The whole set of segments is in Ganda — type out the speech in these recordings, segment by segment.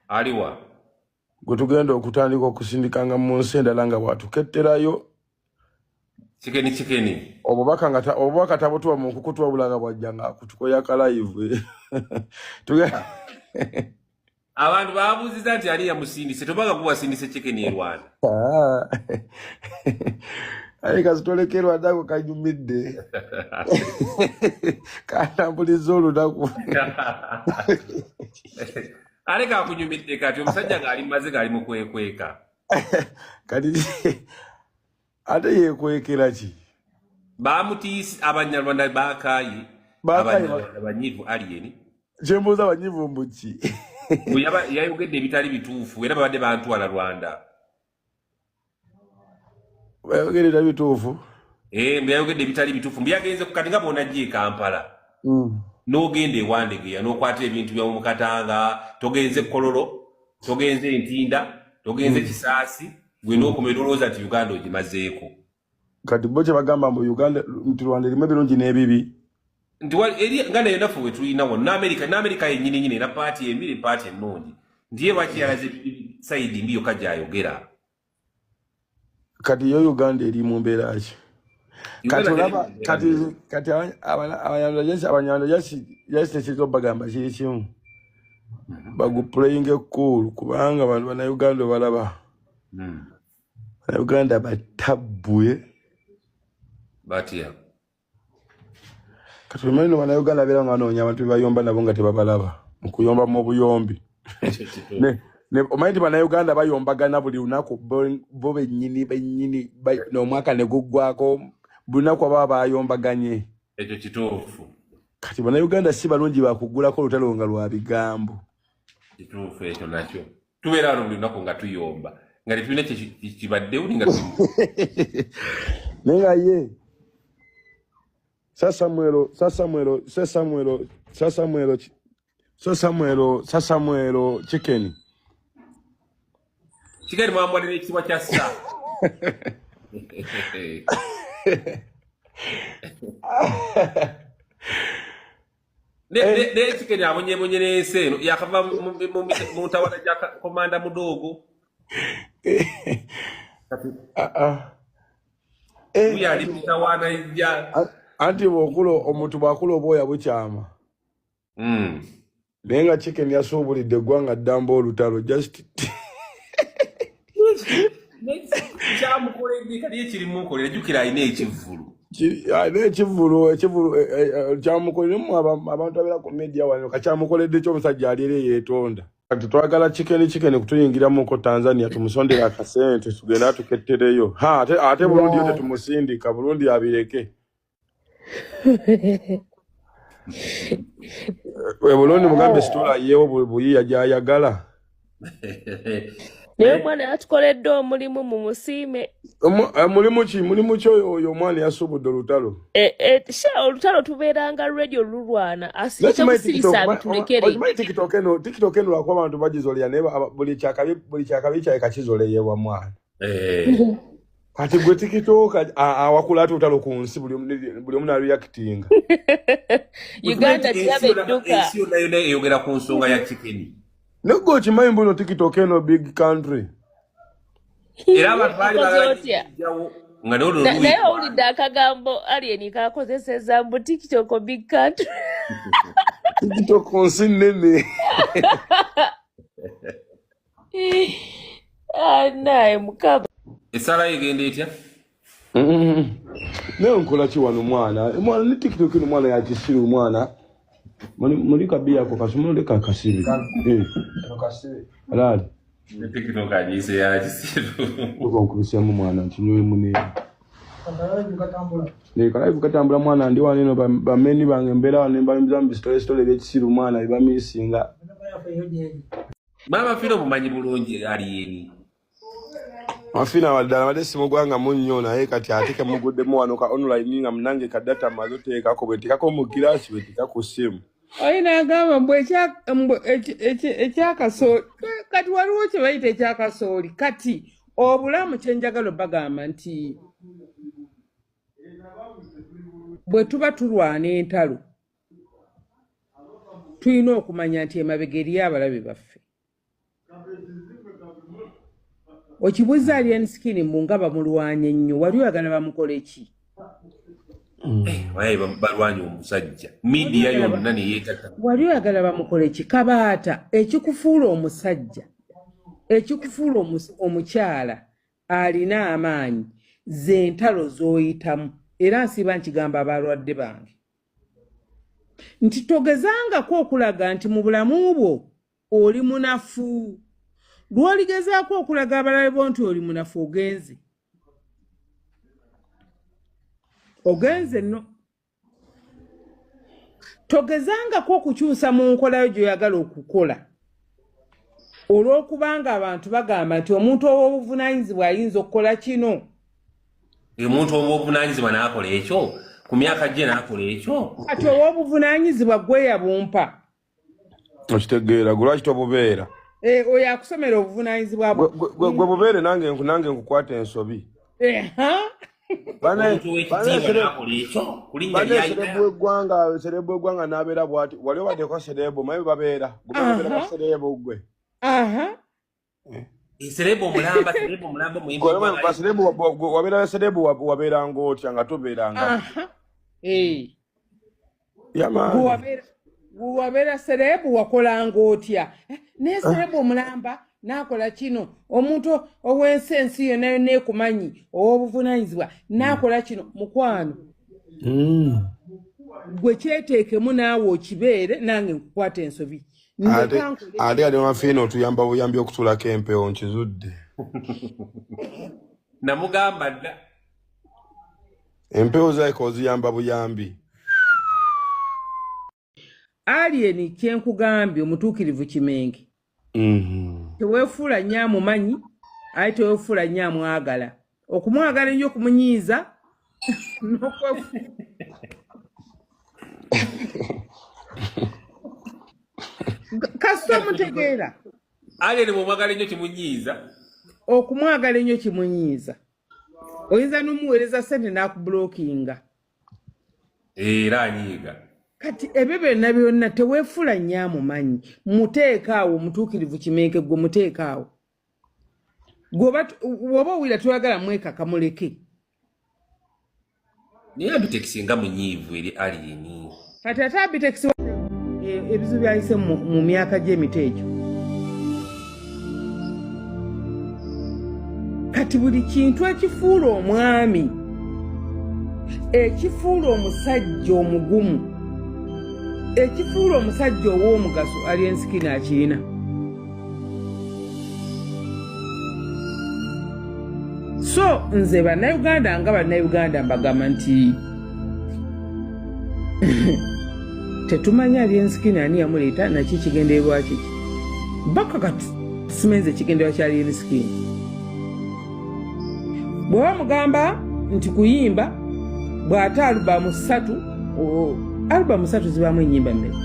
Aliwa? Gwe tugenda okutandika okusindikanga mu nsi endala nga bwatuketterayo. Chicken chicken. Obubaka nga obubaka tabutuwa mu nkukutu wabula nga bwajja nga akutukoya ka live. Abantu babuuziza nti ani yamusindise, tobaga guwasindise chicken e Rwanda. Ah. Aye kasitoleka e Rwanda ako kanyumidde. Kantambuliza olunaku. Ale kakunyumidde kati omusajja ng'ali maze ng'ali mu kwekweka. Kati ate yeekwekera ki? Bamutiisi Abanyarwanda bakaaye. Bakaaye. Abanyarwanda banyiivu alien. Kyembuuza banyiivu mbu ki? Bwe yayogedde ebitali bituufu era babadde bantwala Rwanda. Bayogedde ebitali bituufu? Mbu yayogedde ebitali bituufu. Mbu yagenze ku kati nga bw'onajja e Kampala. N'ogenda e Wandegeya n'okwata ebintu bya mu Katanga, togenze Kololo, togenze Ntinda, togenze Kisaasi, gwe n'okoma olowooza nti Uganda ogimazeeko. Kati bo kye bagamba mbu Uganda nti Rwanda erimu ebirungi n'ebibi. Nti eri nga nayo naffe we tulina wano, n'Amerika yennyini nnyini erina paati embi ne paati ennungi. Nti ye lwaki yalaze sayidi mbi yokka gy'ayogera. Kati yo Uganda eri mu mbeera ki? Kati olaba kati Abanyarwanda just tekiriza obagamba kiri kimu. Baguplayinga cool kubanga abantu bannayuganda obalaba. Bannayuganda batabbwe. Batya? Kati omanyi no bannayuganda beera nga banoonya abantu be bayomba nabo nga tebabalaba mu kuyomba mu buyombi. Omanyi nti bannayuganda bayombagana buli lunaku bo bennyini n'omwaka ne guggwako buli lunaku baba bayombaganye. Ekyo kituufu. Kati bannayuganda si balungi bakugulako olutalo nga lwa bigambo. Kituufu ekyo nakyo. Tubeera wano buli lunaku nga tuyomba nga tetulina kibaddewo nga naye nga ye Samuel Chicken. Chicken mwamwalira ekitiibwa kya Sa. Ne Chicken abonyebonye n'ensi eno yakava mu ntawala gya Komanda Mudogo. Uyo ali mutawaana ejja. Anti bw'okula omuntu bw'akula obwoya bukyama. Naye nga Chicken yasuubulidde eggwanga ddamba olutalo just kyamukoledde kati ye kirimukolera jjukira alina ekivvulu. Alina ekivvulu kyamukoledde abantu abeera ku media wano kakyamukoledde ky'omusajja ali eri yeetonda. Kati twagala Chicken kutuyingiramuko Tanzania tumusondere akasente tugende atukettereyo. Ha ate Burundi yo tetumusindika Burundi abireke. Burundi mugambe situla yeewo buyiya gy'ayagala. Naye omwana yatukoledde omulimu mumusiime. Mulimu ki? Mulimu ki oyo omwana yasuubudde olutalo? Olutalo tubeeranga radio lulwana. Asirike busirisa abitulekere. Okimanyi TikTok eno lwakuba abantu bagizolera naye buli kyakabi kyaye kakizoleyebwa mwana. Kati gwe TikTok awakula ate olutalo ku nsi buli omu n'areactinga. Uganda kiraba edduka. Ensi yonna yonna eyogera ku nsonga ya Chicken. Naye gwe okimanyi mbu eno TikTok eno big country. Era abantu baali bagala kijjawo nga naye olwo naye owulidde akagambo Alien kakozesezza mbu TikTok big country. TikTok nsi nnene. Naye Mukama. Essala yo egenda etya? Naye nkola ki wano mwana? Mwana ne TikTok eno mwana ya kisiru mwana. Muli kabi yako kasumulule ka kasibe. Alali. Ne TikTok agiyise ya kisiru. Tuko nkubisemu mwana nkinywe mune. Ne kalive katambula mwana ndi wano eno bameni bange mbeera wano mba mbi story ebyekisiru mwana bibamisinga. Maama Fina omumanyi bulungi Alien. Mafina waddala badde simugwanga munnyo naye kati ate kemuguddemu wano ka online nga munange ka data maze oteekako bwe nteekako mu giraasi bwe nteeka ku ssimu. Oyina agamba mbu ekyakasooli kati waliwo kye bayita ekyakasooli kati obulamu kye njagala obagamba nti bwe tuba tulwana entalo tulina okumanya nti emabega eriyo abalabe baffe. Okibuuza Alien Skin mbu nga bamulwanye nnyo, wali oyagala bamukole ki? Waye balwanye omusajja, media yonna ne yeegatta. Wali oyagala bamukole ki? Kabaata, ekikufuula omusajja, ekikufuula omukyala alina amaanyi, z'entalo z'oyitamu. Era nsiiba nkigamba abalwadde bange nti togezangako okulaga nti mu bulamu bwo oli munafu. Lw'oligezaako okulaga abalabe bo nti oli munafu, ogenze. Ogenze nno. Togezangako okukyusa mu nkola yo gy'oyagala okukola, olw'okubanga abantu bagamba nti omuntu ow'obuvunaanyizibwa ayinza okukola kino. Omuntu ow'obuvunaanyizibwa n'akola ekyo, ku myaka gye n'akola ekyo. Kati ow'obuvunaanyizibwa gwe yabumpa. Okitegeera, gwe lwaki tobubeera? Oyo akusomera obuvunaanyizibwa bwo. Gwe bubeere nange nkukwata ensobi. Omuntu ow'ekitiibwa n'akola ekyo, ku linnya ly'alina. Serebu w'eggwanga n'abeera bw'ati. Wali obaddeko serebu, omanyi bwe babeera. Gwe babeera ba serebu ggwe. Serebu omulamba, serebu omulamba muyimbi Gwe w'eggwanga. ba serebu gwe wabeera serebu wabeera ng'otya nga tobeeranga. Yamaani. Gwe wabeera serebu wakolanga otya? Naye serebu omulamba n'akola kino, omuntu ow'ensi ensi yonna yonna ekumanyi, ow'obuvunaanyizibwa n'akola kino, mukwano. Gwe kyeteekemu naawe okibeere, nange nkukwata ensobi. Ndeka nkole. Ate kati Mafiina otuyamba buyambi okutuulako empewo, nkizudde. Namugamba dda. Empewo zaleka oziyamba buyambi. Alien kye nkugambye omutuukirivu Kimenge. Teweefuula nnyo amumanyi, aye teweefuula nnyo amwagala. Okumwagala ennyo okumunyiiza, kasita omutegeera. Alien bw'omwagala ennyo kimunyiiza. Okumwagala ennyo kimunyiiza. Oyinza n'omuweereza ssente n'akubulokinga. Era anyiiga. Kati ebyo byonna byonna teweefuula nnyo amumanyi. Muteeke awo omutuukirivu Kimenke, gwe muteeke awo. Bw'oba owulira toyagala mwekaka, muleke. Naye Abitex nga munyiivu eri Alien. Kati ate Abitex ebizibu byayise mu myaka gy'emito egyo. Kati buli kintu ekifuula omwami, ekifuula omusajja omugumu, ekifuula omusajja ow'omugaso, Alien Skin akirina. So nze bannayuganda nga bannayuganda mbagamba nti tetumanyi Alien Skin ani yamuleeta, naki kigendererwa kiki. Baka kati simenze ekigendererwa kya Alien Skin. Bwe bamugamba nti kuyimba, bw'ate alubamu 3, alubamu 3 zibaamu ennyimba mmeka?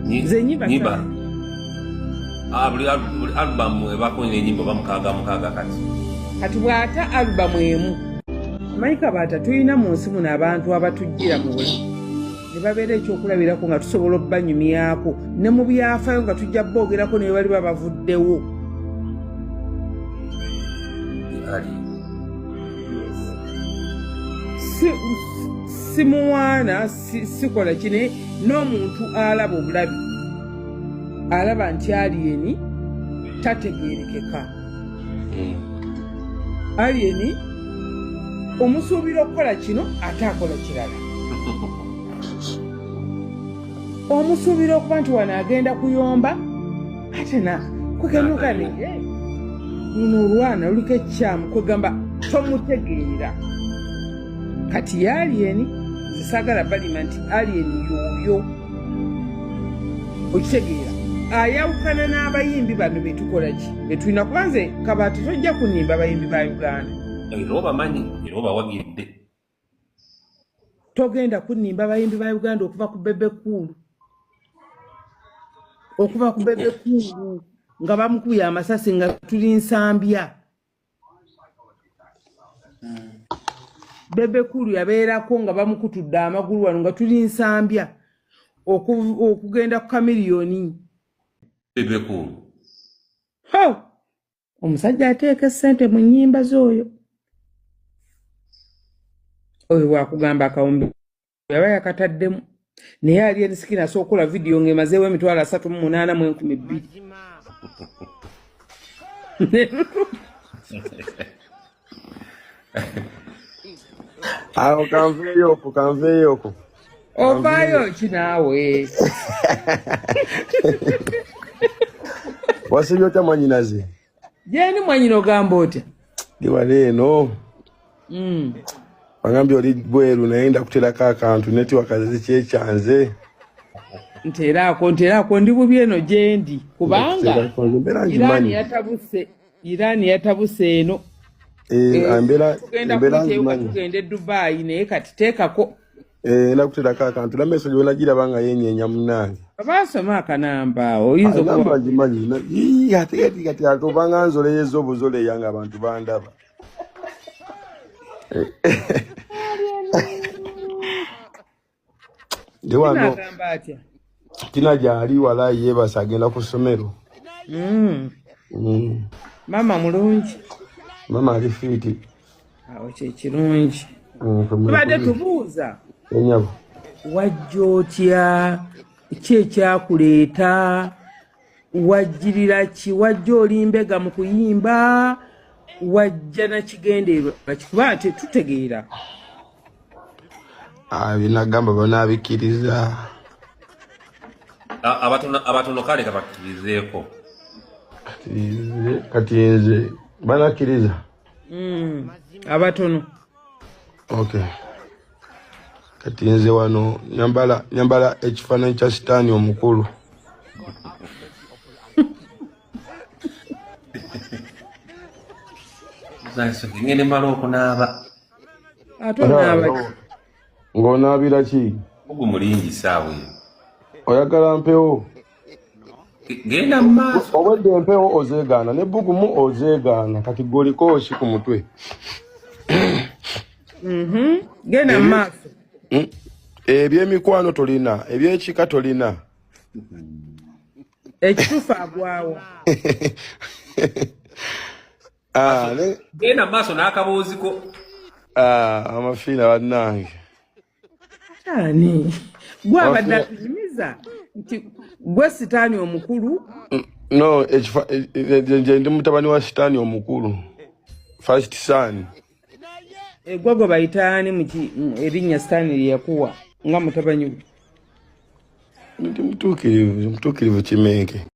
Nze ennyimba Nyimba. ssatu. Buli alubamu ebaako n'ennyimba oba mukaaga mukaaga kati. Kati bw'ata alubamu emu. Omanyi Kabaata, tulina mu nsi muno abantu abatujjira mu bulamu ne babeera ekyokulabirako nga tusobola obbanyumyako ne mu byafaayo nga tujja boogerako ne bali babavuddewo. Si muwaana, sikola kine n'omuntu alaba obulabi alaba nti Alien tategeerekeka. Alien omusuubira okukola kino ate akola kirala. Omusuubira okuba nti wano agenda kuyomba ate na kwekenuka naye luno olwana luliko ekikyamu, kwegamba tomutegeera. Kati ye Alien nze saagala balima nti Alien y'oyo. Okitegeera ayawukana n'abayimbi bano be tukola ki be tulina, kuba nze Kabaati tojja kunnimba abayimbi ba Uganda. Era obamanyi, era obawagiridde. Togenda kunnimba abayimbi ba Uganda okuva ku Bebe Cool. Okuva ku Bebe Cool nga bamukubye amasasi nga tuli Nsambya. Bebe Cool yabeerako nga bamukutudde amagulu wano nga tuli Nsambya okugenda ku Chameleone. Bebe Cool. Omusajja ateeka essente mu nnyimba z'oyo. Oyo bwakugamba akawumbi yaba yakataddemu, naye Alien Skin asobola okukola vidiyo ng'emazeewo 38,002. Awo kanveeyo okwo, kanveeyo okwo. Ovaayo ki naawe? Wasibye otya mwanyinaze? Jeeni mwanyina, ogamba otya? Ndi wano eno. Wagambye oli bweru, naye ndakuterako akantu netiwaka zikyekyanze. Nteeraako, nteeraako, ndi bubi eno gyendi kubanga Ndakuterako, nze embeera Iraani ngimanyi. yatabuse, Iraani yatabuse eno. Eh, embeera tugenda embeera kuyitayo nga ngimanyi. tugenda e Dubayi, naye kati teekako. Eh, ndakuterako akantu nameso gyonagiraba nga yenyeenya munnange. Baasoma akanamba oyinza Namba okuba ngimanyi. Ii, ate kati kati ate obanga nzoleyeza obuzoleya nga abantu bandaba. Ndi wano. Agamba atya? Tina gyali, walayi yeebase, agenda ku ssomero. Maama mulungi? Mama ali fit. Awo kyekirungi. Ffe mwe Tubadde tuli. tubuuza. Enyabo. Wajja otya? Ki ekyakuleeta? Wajjirira ki? Wajja oli mbega mu kuyimba? Wajja nakigendererwa kikuba tetutegeera. Ah, binagamba banabikkiriza. Abatono kale kabakkirizeeko. Kati nze banakkiriza. Abatono. Okay. Kati nze wano nyambala ekifaananyi kya sitaani omukulu. Ngende mala okunaaba. Ate onaaba ki? Ng'onaabira ki? Mugu mulingi saawa eyo. Oyagala mpewo? Genda mu maaso. Obwedde empewo ozeegaana n'ebbugumu ozeegaana, kati gwe oliko ki ku mutwe? Genda mu maaso. Ebyemikwano tolina, ebyekika tolina. Ekituufu agwawo. Ah, Genda mu maaso n'akaboozi ko. Ah, amafiina bannange. Ani gwe abadde Amafiina. atunyumiza nti gwe sitaani omukulu? No, nze ndi mutabani wa sitaani omukulu. First son. Gwe gwe bayitaani erinnya sitaani lye yakuwa nga mutabani we? Ndi mutuukirivu, mutuukirivu kimenke.